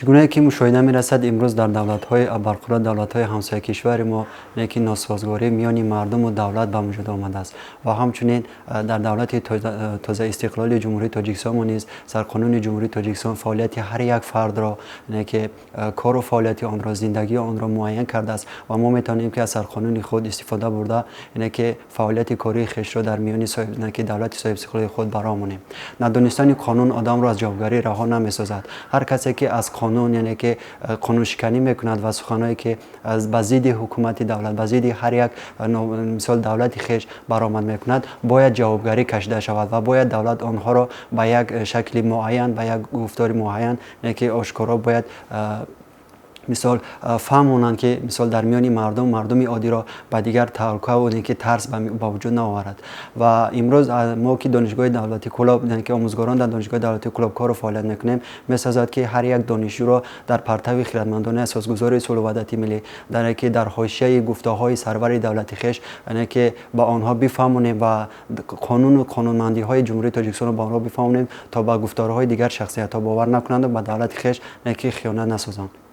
Чӣ гунае ки мушоҳида мерасад, имрӯз дар давлатҳои абарқудрат, давлатҳои ҳамсояи кишвари мо, ки носозгорӣ миёни мардуму давлат ба вуҷуд омадааст ва ҳамчунин дар давлати тозаистиқлоли Ҷумҳурии Тоҷикистон мо низ Сарқонуни Ҷумҳурии Тоҷикистон фаъолияти ҳар як фардро, ки кору фаъолияти онро, зиндагии онро муайян кардааст ва мо метавонем, ки аз Сарқонуни худ истифода бурда, ки фаъолияти кории хешро дар миёни ки давлати соҳибистиқлоли худ бароҳ монем. Надонистани қонун одамро аз ҷавобгарӣ раҳо намесозад. Ҳар касе ки аз қонун, яъне ки қонуншиканӣ мекунад ва суханҳое ки ба зидди ҳукумати давлат, ба зидди ҳар як, мисол, давлати хеш баромад мекунад, бояд ҷавобгарӣ кашида шавад ва бояд давлат онҳоро ба як шакли муайян, ба як гуфтори муайян, ки ошкоро бояд, мисол, фаҳмонанд, ки, мисол, дар миёни мардум, мардуми оддиро ба дигар таҳлукаву ки тарс ба вуҷуд наоварад. Ва имрӯз мо, ки Донишгоҳи давлатии Кӯлоб, ки омӯзгорон дар Донишгоҳи давлатии Кӯлоб кору фаъолият мекунем, месазад, ки ҳар як донишҷӯро дар партави хирадмандонаи асосгузори сулҳу ваҳдати миллӣ, дар ки дар ҳошияи гуфтаҳои сарвари давлати хеш, ки ба онҳо бифаҳмонем ва қонуну қонунмандиҳои Ҷумҳурии Тоҷикистонро ба онҳо бифаҳмонем, то ба гуфторҳои дигар шахсиятҳо бовар накунанд ва ба давлати хеш ки хиёнат насозанд.